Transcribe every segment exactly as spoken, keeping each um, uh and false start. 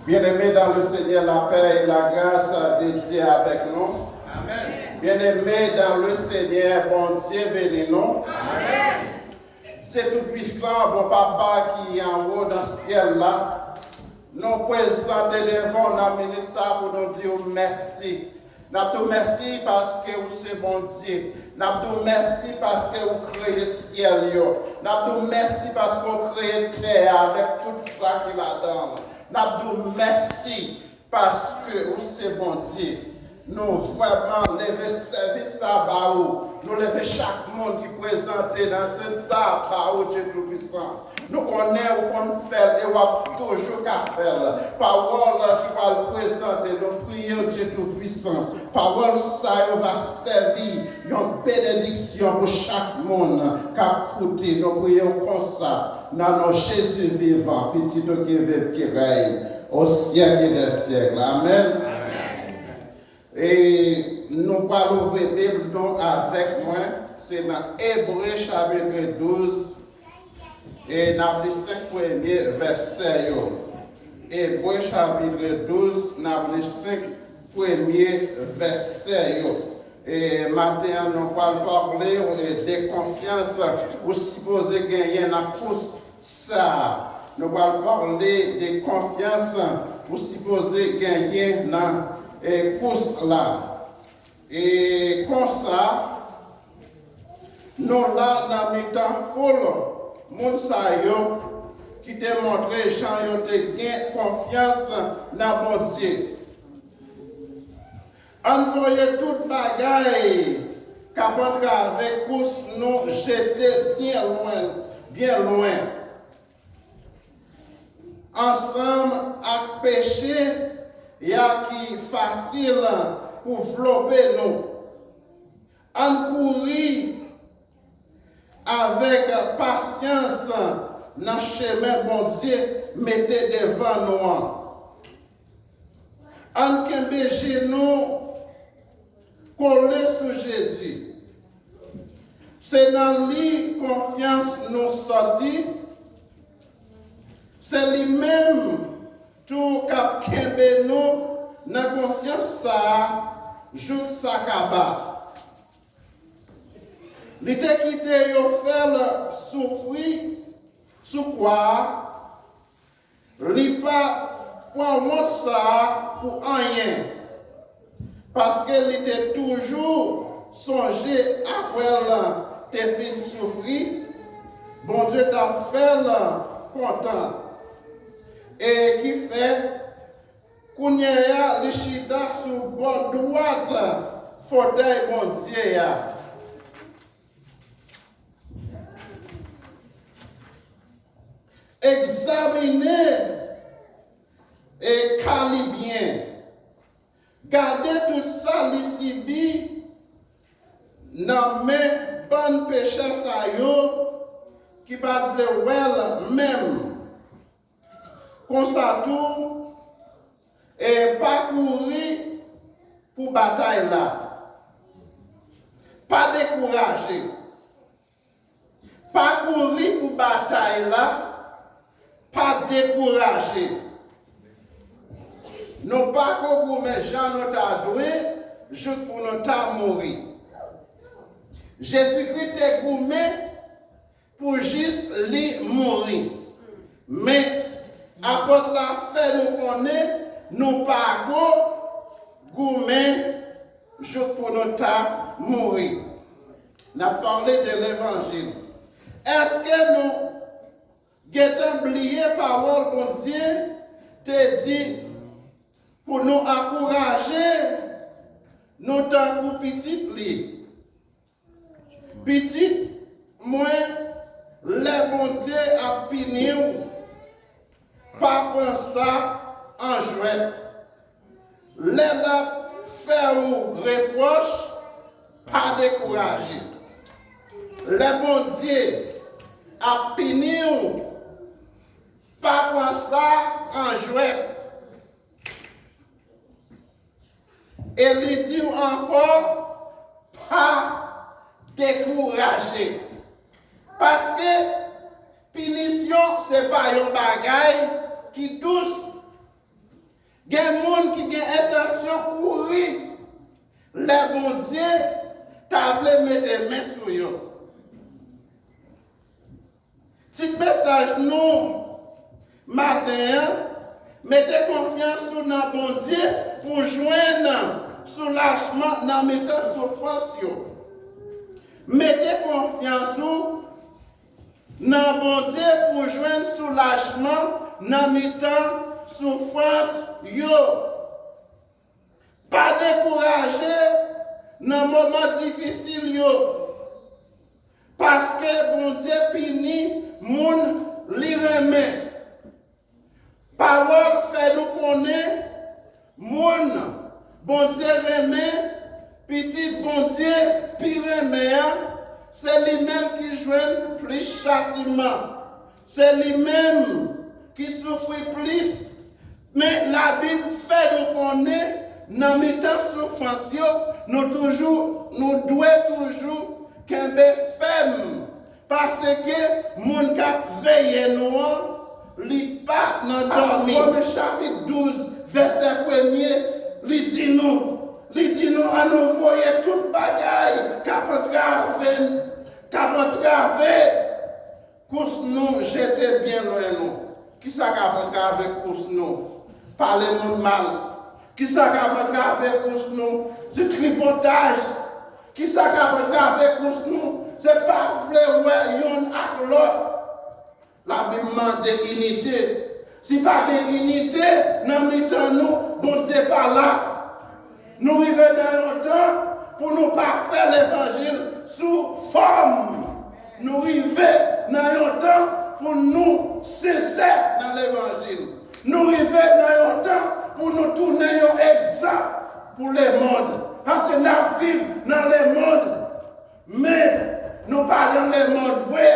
Bien-aimés dans le Seigneur, la paix et la grâce de Dieu avec nous. Amen. Bien-aimés dans le Seigneur, Bondye beni nou. Amen. Se Toupwisan, bon Papa ki anwo nan syèl la, nou prezante devan w nan minit sa pou nou di w mèsi. N ap di w mèsi paske ou se Bondye. N ap di w mèsi paske ou kreye syèl yo. N ap di w mèsi paske ou kreye tè a avèk tout sa ki ladan l. N ap di w mèsi paske ou se Bondye. Nou vrèman leve sèvis sa ba ou. Nou leve chak moun ki prezante nan sèn sa ba ou, Dye Toupwisan. Nou konnen ou konn fè l e w ap toujou ka fè l. Pawòl ki pral prezante, nou priye w, Dye Toupwisan. Pawòl sa yo va sèvi yon benediksyon pou chak moun k ap koute. Nou priye w konsa, nan non Jezi vivan, Pitit ou ki viv, ki rèy au siècle des siècles. Amen. E nou pral ouvri Bib nou avèk mwen. Se nan Ebre chapitre douz, e n ap li senk premye vèsè yo. Ebre chapitre douz, n ap li senk premye vèsè yo. E maten an, nou pral pale, e, de konfyans ou sipoze genyen nan kous sa a. Nou pral pale de konfyans ou sipoze genyen nan, e, kous la. E konsa, nou la nan mitan foul moun sa yo ki te montre jan yo te gen konfyans nan Bondye. Ann voye tout bagay k ap antrave kous nou jete byen lwen, byen lwen, ansanm ak peche a ki fasil pou vlope nou. Ann kouri avèk pasyans nan chemen Bondye mete devan nou an. Ann kenbe je nou kole sou Jezi. Se nan li konfyans nou sòti. Se li menm tou k ap kenbe nou nan konfyans sa a jouk sa kaba. Li te kite yo fè l soufri sou kwa a. Li pa pran wont sa a pou anyen, paske li te toujou sonje apre l te fin soufri, Bondye t ap fè l kontan. E ki fè, kounye a, li chita sou bò dwat fotèy Bondye a. Egzamine e ka li byen. Gade tout sa li sibi nan men bann peche sa yo ki pa t vle wè l menm. Konsa tou, e pa kouri pou batay la. Pa dekouraje. Pa kouri pou batay la, pa dekouraje. Nou pako goumen jan nou ta dwe, jouk pou nou ta mouri. Jezikri te goumen pou jis li mouri. Men, apot la fè nou konnen nou pako goumen jouk pou nou ta mouri. N ap pale de levanjil. Èske nou gentan bliye pawòl Bondye te di pou nou ankouraje nou tankou pitit li? Pitit mwen, lè Bondye ap pini w, pa pran sa an jwèt. Lè l ap fè w repwòch, pa dekouraje. Lè Bondye ap pini w, pa pran sa an jwèt. E li di w ankò, pa dekouraje. Paske pinisyon se pa yon bagay ki dous. Gen moun ki gen entansyon kouri lè Bondye ta vle mete men sou yo. Tit mesaj nou maten an, mete konfyans ou nan Bondye pou jwenn soulajman nan mitan soufrans yo. Mete konfyans ou nan Bondye pou jwenn soulajman nan mitan soufrans yo. Pa dekouraje nan moman difisil yo, paske Bondye pini moun li renmen. Pawòl fè nou konnen moun Bondye renmen, pitit Bondye pi renmen an, se li menm ki jwenn plis chatiman. Se li menm ki soufri plis. Men Labib fè nou konnen nan mitan soufrans yo, nou toujou, nou dwe toujou kenbe fèm. Paske moun k ap veye nou an, li pa nan dòmi. Women chapit douz, vèsè premye, li di nou, li di nou, ann nou voye tout bagay k ap antrave, k ap antrave kous nou jete byen lwen nou. Kisa k ap antrave kous nou? Pale moun mal. Kisa k ap antrave kous nou? Se tripotaj. Kisa k ap antrave kous nou? Se pa vle wè yonn ak lòt. Labib mande inite. Si pa gen inite nan mitan nou, Bondye pa la. Nou rive nan yon tan pou nou pa fè levanjil sou fòm. Nou rive nan yon tan pou nou sensè nan levanjil. Nou rive nan yon tan pou nou tounen yon egzanp pou lemonn. Paske n ap viv nan lemonn, men nou pa nan lemonn vre.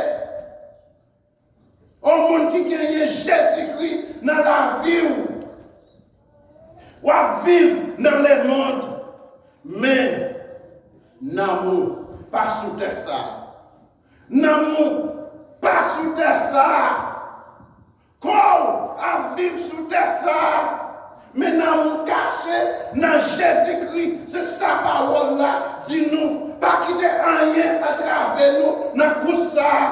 Yon moun ki genyen Jezikri nan lavi w, w ap viv nan lemonn, men nanm ou pa sou tè sa a. Nanm ou pa sou tè sa a. Kò w ap viv sou tè sa a, men nanm ou kache nan Jezikri. Se sa pawòl la di nou. Pa kite anyen antrave nou nan kous sa a.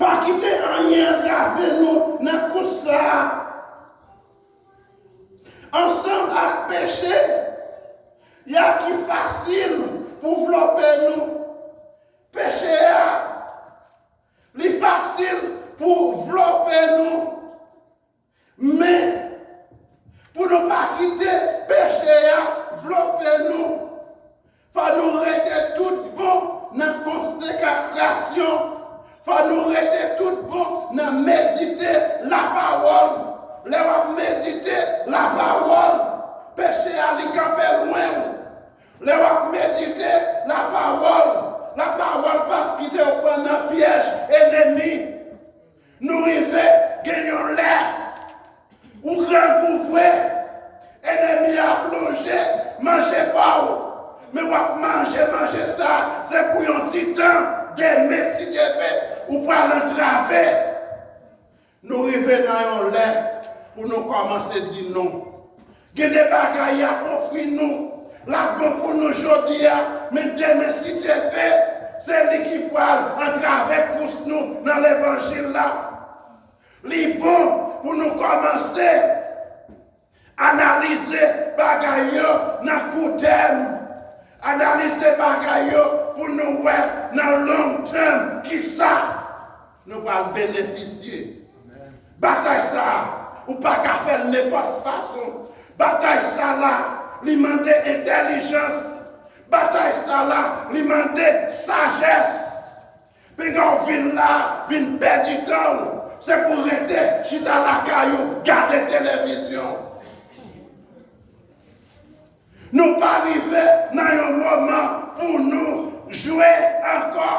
Pa kite anyen antrave nou nan kous sa a. Ansanm ak peche a ki fasil pou vlope nou. Peche a, li fasil pou vlope nou. Men, pou nou pa kite peche a vlope nou, fò nou rete tout bon nan konsekrasyon. Fò nou rete tout bon nan medite lapawòl. Lè w ap medite lapawòl, peche a li kanpe lwen w. Lè w ap medite lapawòl, lapawòl p ap kite w pran nan pyèj enemi. Nou rive gen yon lè ou grangou vre, enemi a ap lonje manje pa w, men w ap manje manje sa a, se pou yon ti tan, demen si Dye vle, ou pral antrave. Nou rive nan yon lè pou nou kòmanse di non. Gen de bagay y ap ofri nou, l ap bon pou nou jodi a, men demen si Dye vle, se li ki pral antrave kous nou nan levanjil la. Li bon pou nou kòmanse analize bagay yo nan kou tèm, analize bagay yo pou nou wè nan long tèm kisa nou pral benefisye. Batay sa a, ou pa ka fè l nenpòt fason. Batay sa la, li mande entèlijans. Batay sa la, li mande sajès. Pinga w vin la, vin pèdi tan w, se pou w rete chita lakay ou, gade televizyon. Nou pa rive nan yon moman pou nou jwe ankò.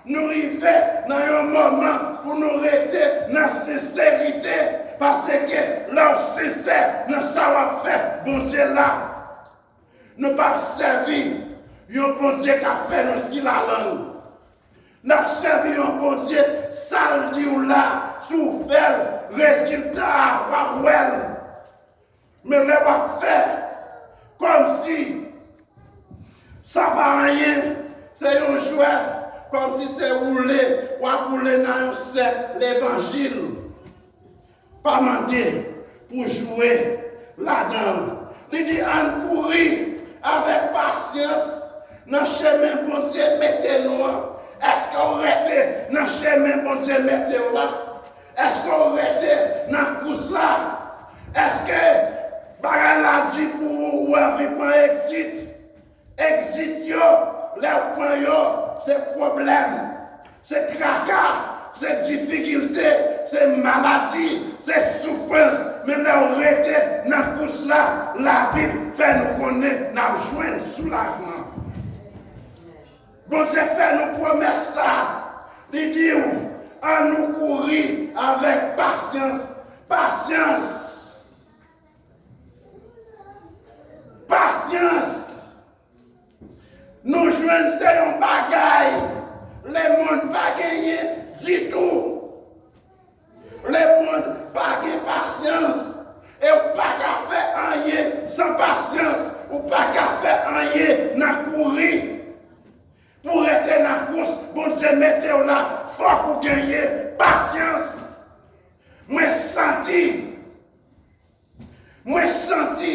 Nou rive nan yon moman pou nou rete nan senserite, paske lè w sensè nan sa w ap fè, Bondye la. Nou p ap sèvi yon Bondye k ap fè nou silalang. N ap sèvi yon Bondye sal l di w la, si w fè l, rezilta a, w ap wè l. Men lè w ap fè kòmsi sa pa anyen, se yon jwèt, kòmsi se woule, w ap woule nan yon sèk levanjil. Pa mande pou jwe ladan l. Li di, ann kouri avèk pasyans nan chemen Bondye mete nou an. Èske w rete nan chemen Bondye mete w la? Èske w rete nan kous la? Èske bagay la di pou ou, ou anvi pran egzit? Egzit yo, lè w pran yo, se pwoblèm, se traka, se difikilte, se maladi, se soufrans. Men lè w rete nan kous la, Labib fè nou konnen n ap jwenn soulajman. Bondye fè nou pwomès sa. Li di w, ann nou kouri avèk pasyans. Pasyans. Pasyans. Nou jwenn se yon bagay lemonn pa genyen ditou. Lemonn pa gen pasyans. E ou pa ka fè anyen san pasyans. Ou pa ka fè anyen nan kouri. Pou w rete nan kous Bondye mete w la, fòk ou genyen pasyans. Mwen santi, mwen santi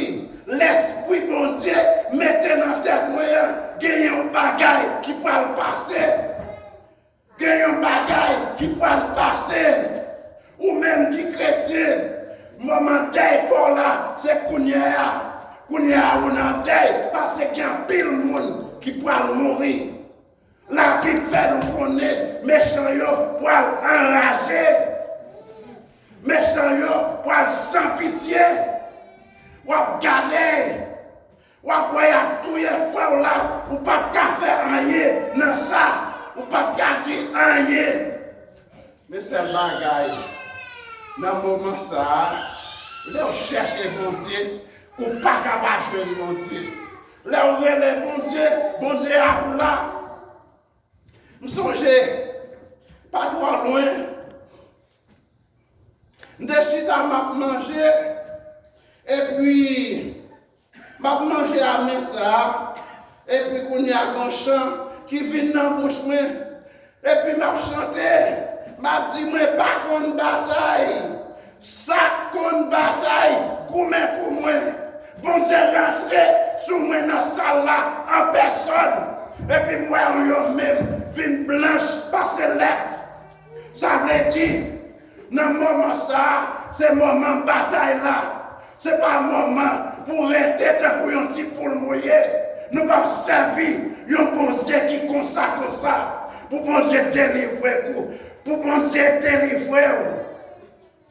Lespri Bondye mete nan tèt mwen an, gen yon bagay ki pral pase. Gen yon bagay ki pral pase. Ou menm ki kretyen, moman dèy pa w la, se kounye a. Kounye a ou nan dèy, paske gen anpil moun ki pral mouri. Labib fè nou konnen mechan yo pral anraje. Mechan yo pral san pitye. W ap gade, w ap wè y ap touye frè w la, ou p ap ka fè anyen nan sa, ou p ap ka di anyen. Men sèl bagay, nan moman sa a, lè w chèche Bondye, ou pa ka pa jwenn Bondye. Lè w rele Bondye, Bondye ap la. M sonje, pa twò lwen, m te chita m ap manje, epi m ap manje a men sa, epi kounye a gon chan ki vin nan bouch mwen, epi m ap chante, m ap di mwen pa konn batay. Sa k konn batay, goumen pou mwen. Bondye rantre sou mwen nan sal la an pèsòn. Epi m wè yo menm vin blanch pase lèt. Sa vle di, nan moman sa a, se moman batay la. Se pa moman pou w rete tankou yon ti poul mouye. Nou p ap sèvi yon Bondye ki konsa, konsa. Pou Bondye delivre w, pou Bondye delivre w.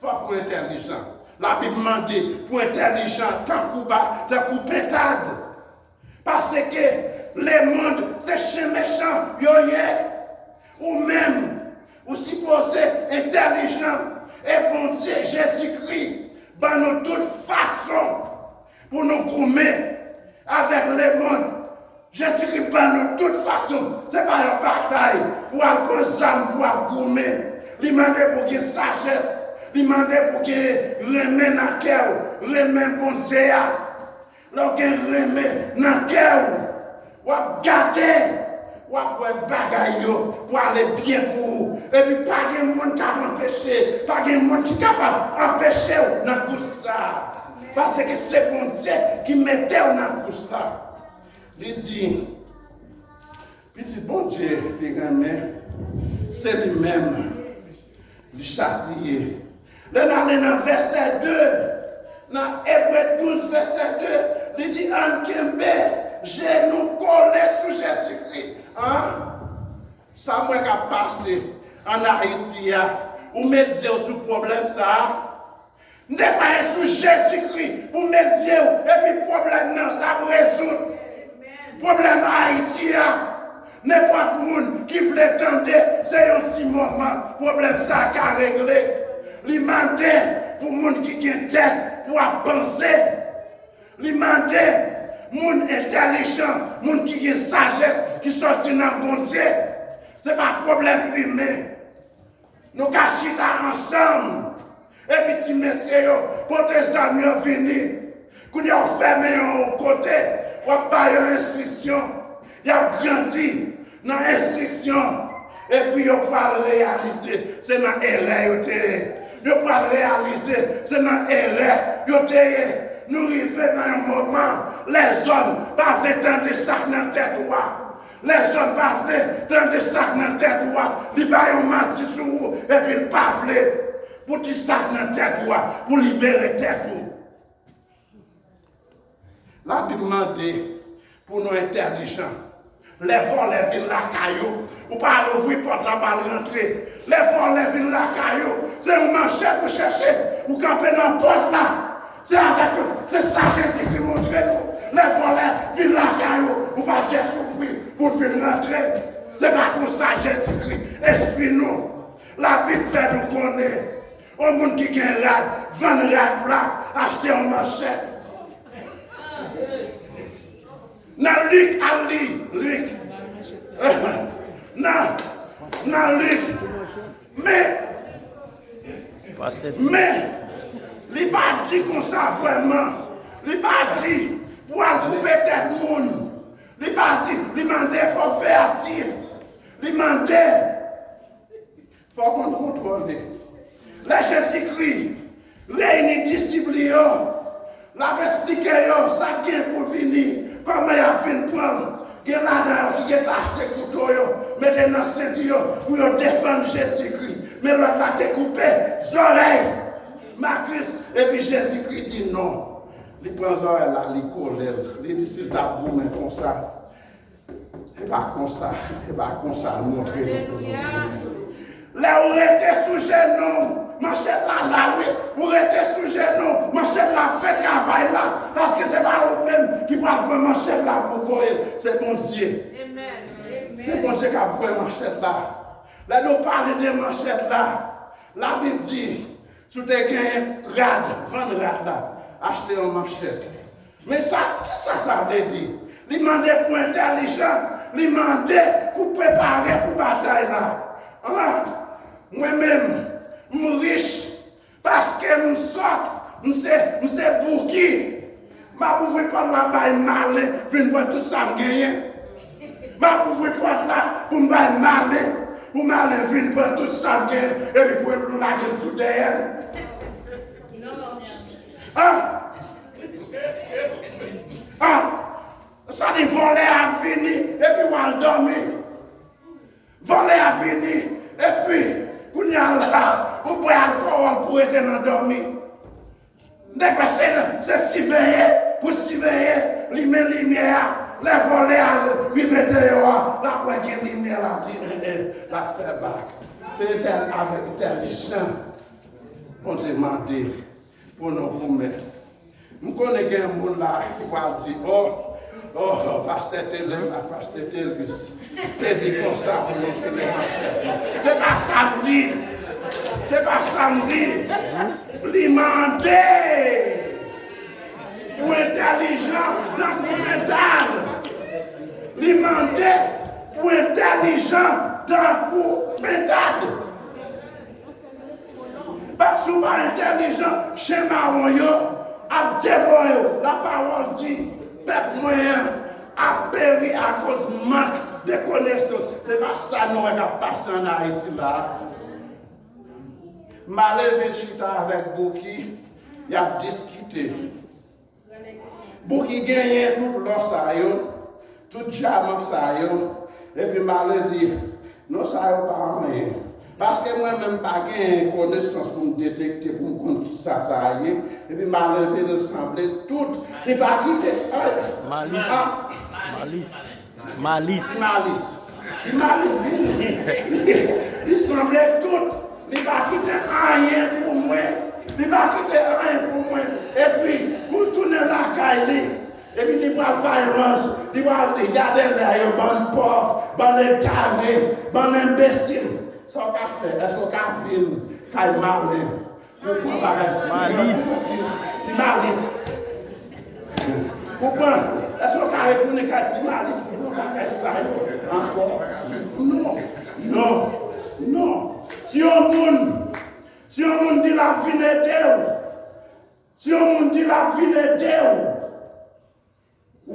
Fòk ou entèlijan. Labib mande pou entèlijan tankou ba, tankou pentad. Paske lemonn se chen mechan yo ye. Ou menm, ou sipoze entèlijan. E Bondye, Jezikri, ban nou tout fason pou nou goumen avèk lemonn. Jezikri ban nou tout fason. Se pa yon batay pou al pran zam pou al goumen. Li mande pou gen sajès. Li mande pou gen renmen nan kè w. Renmen Bondye a. Lè w gen renmen nan kè w, w ap gade, w ap wè bagay yo pou ale byen pou ou. Epi pa gen moun k ap anpeche, pa gen moun ki kapab anpeche w nan kous sa a. Paske se Bondye ki mete w nan kous la. Li di, pitit Bondye li renmen, se li menm li chaziye. Lè n ale nan vèsè de, nan Ebre douz vèsè de, li di, ann kenbe je nou kole sou Jezikri. An? Sa m wè k ap pase ann Ayiti a, ou met zye w sou pwoblèm sa a? Netwaye sou Jezikri pou met zye w, epi pwoblèm nan l ap rezoud. Pwoblèm Ayiti a, nenpòt moun ki vle tande, se yon ti moman pwoblèm sa a ka regle. Li mande pou moun ki gen tèt pou ap panse. Li mande moun entèlijan, moun ki gen sajès ki sòti nan Bondye. Se pa pwoblèm imen. Nou ka chita ansanm. Epi ti mesye yo pote zam yo vini. Kounye a w fèmen yo yon kote, w ap ba yo enstriksyon. Y ap grandi nan enstriksyon. Epi yo pral reyalize se nan erè yo te ye. Yo pral reyalize se nan erè yo te ye. Nou rive nan yon moman, lèzòm pa vle tande sa k nan tèt ou a. Lèzòm pa vle tande sa k nan tèt ou a. Li bay yon manti sou ou, epi l pa vle pou ti sa k nan tèt ou a, pou libere tèt ou. Labib mande pou nou entèlijan. Lè vòlè vin lakay ou, ou pa al ouvri pòt la ba l rantre. Lè vòlè vin lakay ou, se yon manchèt ou chèche, ou kanpe nan pòt la. Se avèk, se sa Jezikri montre nou. Lè vòlè vin lakay ou, ou pa jis ouvri pou l vin rantre. Se pa konsa Jezikri enstwi nou. Labib fè nou konnen, yon moun ki gen rad, vann rad la, achte yon manchèt. Nan Lik, al li, Lik. Nan, nan Lik. Men, men, li pa di konsa vrèman. Li pa di pou al koupe tèt moun. Li pa di, li mande fò w veyatif. Li mande fò w konn kontwole. Lè Jezikri reyini disip li yo, l ap esplike yo sa k gen pou vini, kòman y ap vin pran l. Gen ladan yo ki gentan achte kouto yo, mete nan senti yo pou yo defann Jezikri. Men lòt la te koupe zòrèy Makis, epi Jezikri di non. Li pran zòrèy la, li kole l. Li di si l t ap goumen konsa, e pa konsa, e pa konsa l montre nou pou nou goumen. Lè ou rete sou jenou w, manchèt la la wi. Ou rete sou jenou w, manchèt la ap fè travay la. Paske se pa ou menm ki pral pran manchèt la pou voye l. Se Bondye. Se Bondye k ap voye manchèt la. Lè nou pale de manchèt la, Labib di, si w te genyen rad, vann rad la, achte yon manchèt. Men sa, kisa sa vle di? Li mande pou entèlijan, li mande pou prepare pou batay la. An, mwen menm, m rich, paske m sòt, m se, m se Bouki. M ap ouvri pòt la bay malen vin pran tout sa m genyen. M ap ouvri pòt la pou m bay malen, pou malen vin pran tout sa m genyen, epi pou l lage l sou dèyè l. An? An? Sa di vòlè a vini, epi w al dòmi. Vòlè a vini, epi kounye a la, ou bwè alkòl pou rete nan dòmi. Nèg la se, se siveye pou siveye, limen limyè a. Lè vòlè a rive deyò a, l ap wè gen limyè, l ap di, en, en, l ap fè bak. Se entèl-, avèk entèlijans Bondye mande pou nou goumen. M konnen gen moun la ki pral di, oh, oh, pastè Telen ak pastè Telus te di konsa pou nou fini manchèt nou. Se pa sa m di. Se pa sa m di. Li mande pou entèlijan tankou pentad. Li mande pou entèlijan tankou pentad. Paske si w pa entèlijan, chen mawon yo ap devore w. Lapawòl di, pèp mwen an ap peri akoz mank de konesans. Se pa sa nou wè k ap pase ann Ayiti la a. Male vin chita avèk Bouki, y ap diskite. Bouki genyen tout lò sa yo, tout dyaman sa yo, epi Male di, non, sa yo pa anyen. Paske mwen menm pa gen konesans pou m detekte, pou m konn kisa sa ye, epi Male vin, l sanble tout, li pa kite, ah, Malis. Ah. Malis. Malis. Ti Malis. Ti Malis vini. Li sanble tout. Li pa kite anyen pou mwen. Li pa kite anyen pou mwen. Epi, pou l tounen lakay li, epi li pral bay lwanj, li pral di, gade lè yo, bann pòv, bann egare, bann enbesil. Sa w ka fè? Èske w ka vin kay Male? Ou pran bagay sa. Malis. Ti Malis. Ou pran. Èske w ka retounen kay Ti Malis pou pran bagay sa yo ankò? Non. Non. Non. Si yon moun, si yon moun di l ap vin ede w, si yon moun di l ap vin ede w,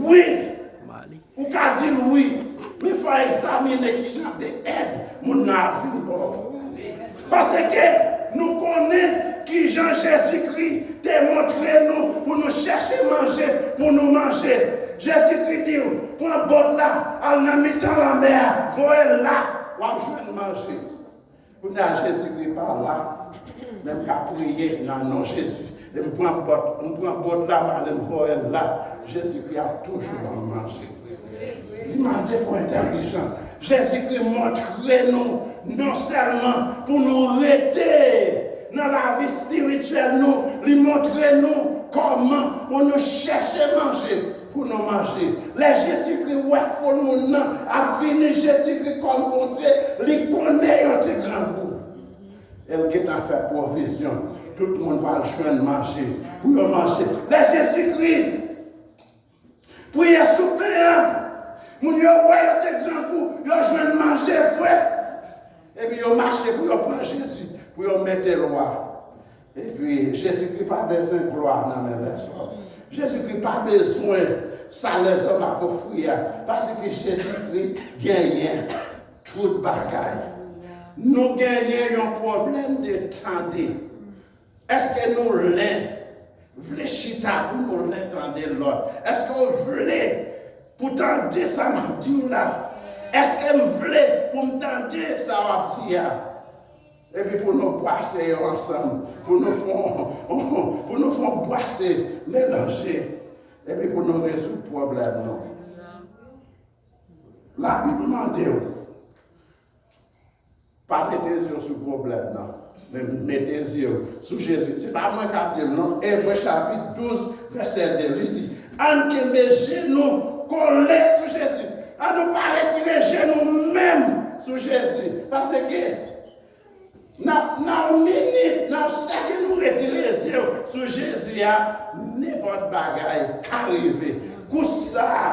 wi, ou ka di l wi, men fò w egzamine ki jan de èd moun nan ap vin ba w. Paske nou konnen ki jan Jezikri te montre nou pou nou chèche manje, pou nou manje. Jezikri di w, pran bòt la, al nan mitan lanmè a, voye l la, w ap jwenn manje. Kounye a Jezikri pa la, men m ka priye nan non Jezi. E m pran bòt, m pran bòt la, m ale m voye l la. Jezikri ap toujou ban m manje. Li mande pou entèlijan. Jezikri montre nou non sèlman pou nou rete nan lavi espirityèl nou, li montre nou kòman pou nou chèche manje pou nou manje. Lè Jezikri wè foul moun nan ap vini Jezikri kòm Bondye, li konnen yo te grangou. E l gentan fè pwovizyon. Tout moun pral jwenn manje pou yo manje. Lè Jezikri priye sou pen an, moun yo wè yo te grangou, yo jwenn manje vre. Epi yo mache pou yo pran Jezi, pou yo mete l wa. Epi Jezikri pa bezwen glwa nan men lèzòm. Jezikri pa bezwen sa lèzòm ap ofri a, paske Jezikri genyen tout bagay. Nou genyen yon pwoblèm de tande. Èske nou len vle chita pou nou len tande lòt? Èske w vle pou tande sa m ap di w la? Èske m vle pou m tande sa w ap di a? Epi pou nou bwase yo ansanm, pou nou fè yon, pou nou fè yon bwase melanje, epi pou nou rezoud pwoblèm nou. Labib mande w, pa mete zye w sou pwoblèm nan, men mete zye w sou Jezi. Se pa mwen k ap di l non. Ebre chapit douz, vèsè de, li di, ann kenbe je nou kole sou Jezi. Ann nou pa retire je nou menm sou Jezi. Paske Nan, nan yon minit, nan yon sèke nou retire zye w sou Jezi a, nenpòt bagay ka rive. Kou sa a,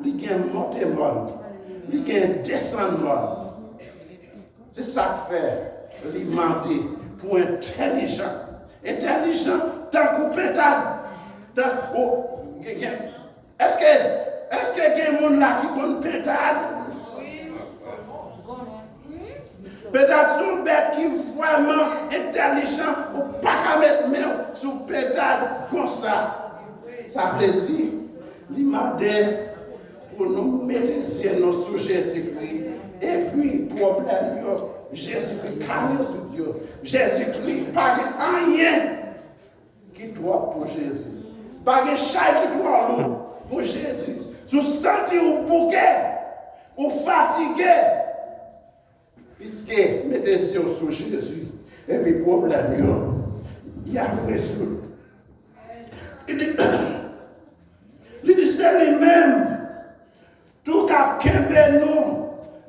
li gen monte mòn, li gen desann mòn. Se sa k fè li mande pou entèlijan. Entèlijan tankou pentad. Tankou, gen, gen, Èske, èske gen moun la ki konn pentad? Pentad se yon bèt ki vrèman entèlijan, ou pa ka met men w sou pentad konsa. Sa vle di, li mande pou nou mete zye nou sou Jezikri, epi pwoblèm yo, Jezikri ka rezoud yo. Jezikri pa gen anyen ki twòp pou Jezi. Pa gen chay ki twò lou pou Jezi. Si w santi w bouke, ou fatige, fiske, mete zye w sou Jezi, epi pwoblèm yo, y ap rezoud. Li di, li di se li menm tou k ap kenbe nou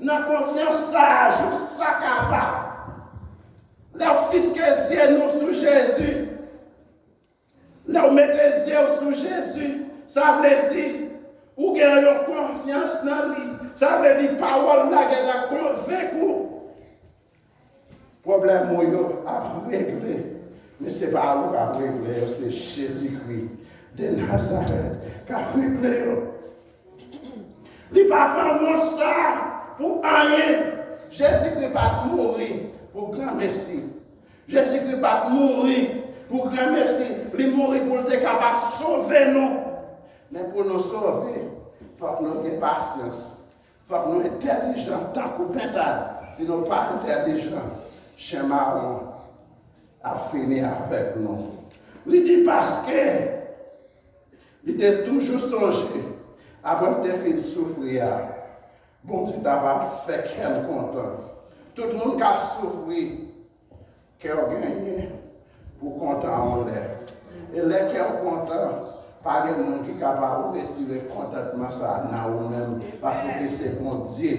nan konfyans sa a jouk sa kaba. Lè w fiske zye nou sou Jezi, lè w mete zye w sou Jezi, sa vle di ou gen yon konfyans nan li. Sa vle di pawòl la gentan konvenk ou. Pwoblèm ou yo ap regle, men se pa ou k ap regle yo, se Jezikri de Nazarèt k ap regle yo. Li pa pran wont sa pou anyen. Jezikri pa t mouri pou granmesi. Jezikri pa t mouri pou granmesi. Li mouri pou l te kapab sove nou. Men pou nou sove, fòk nou gen pasyans. Fòk nou entèlijan tankou pentad. Si nou pa entèlijan, chen mawon ap fini avèk nou. Li di paske li te toujou sonje, apre l te fin soufri a, Bondye ta pral fè kè l kontan. Tout moun k ap soufri, kè w genyen pou kontan yon lè. E lè kè w kontan, pa gen moun ki kapab retire kontantman sa a nan ou menm, paske se Bondye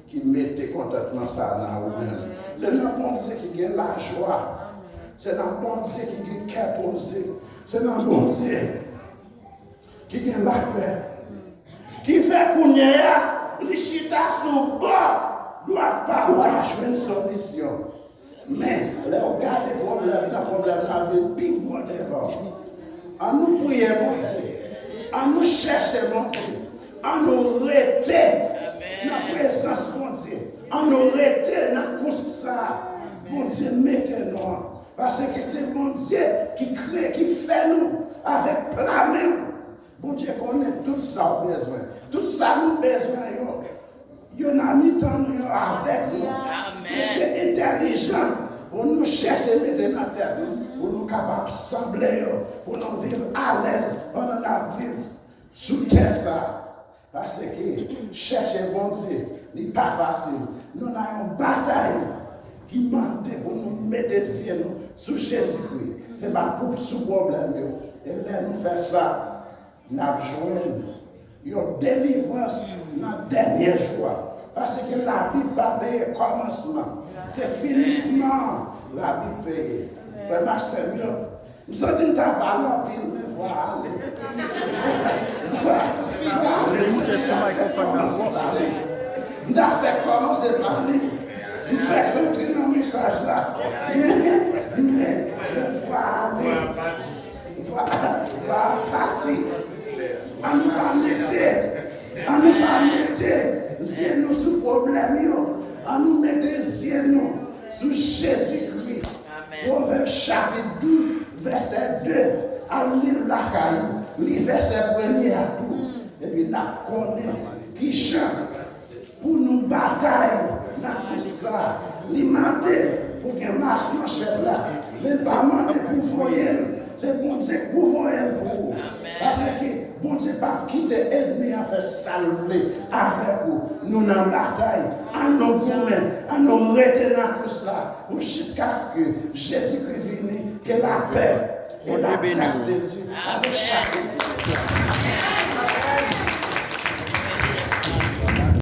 ki mete kontantman sa a nan ou menm. Se nan Bondye ki gen lajwa. Se nan Bondye ki gen kè poze. Se nan Bondye ki gen lapè. Ki fè kounye a, li chita sou bò dwat pa w a jwenn solisyon. Men, lè w gade pwoblèm nan, pwoblèm nan vin pi gwo devan w. Ann nou priye Bondye. Ann nou chèche Bondye. Ann nou rete nan prezans Bondye. Ann nou rete nan kous sa Bondye mete nou an. Paske se Bondye ki kreye, ki fè nou avèk pla men l. Bondye konnen tout sa w bezwen. Tout sa nou bezwen yo, yo nan mitan nou, yo avèk nou. Men se entèlijan pou nou chèche mete nan tèt nou, pou nou kapab sanble yo, pou nou viv alèz pandan n ap viv sou tè sa. Paske chèche Bondye, li pa fasil. Nou nan yon batay ki mande pou nou mete zye nou sou Jezikri. Se pa pou sou pwoblèm yo. E lè nou fè sa, n ap jwenn yon delivrans nan dènye jou a. Paske Labib pa peye kòmansman, se finisman an Labib peye. Frè m ak sè m yo, m santi m ta pale anpil, men vwa ale. Vwa, vwa ale, m santi m ta fè kòmanse pale. M ta fè kòmanse pale. M fè rantre nan mesaj la. Men, men, men vwa ale. Vwa, vwa pati. Ann nou pa mete, ann nou pa mete zye nou sou pwoblèm yo. Ann nou mete zye nou sou Jezikri. Pwovèb chapit douz, vèsè de. Al li l lakay ou. Li vèsè premye a tou. Epi n ap konnen kijan pou nou batay nan kous sa. Li mande pou gen mach nan chèn la, men l pa mande pou voye l. Se Bondye k pou voye l pou ou. Paske Bondye p ap kite ènmi an fè sa l vle avèk ou. Nou nan batay. Ann nou goumen, ann nou rete nan kous la pou jiskaske Jezikri vini. Ke lapè e la gras de Dye avèk chak moun.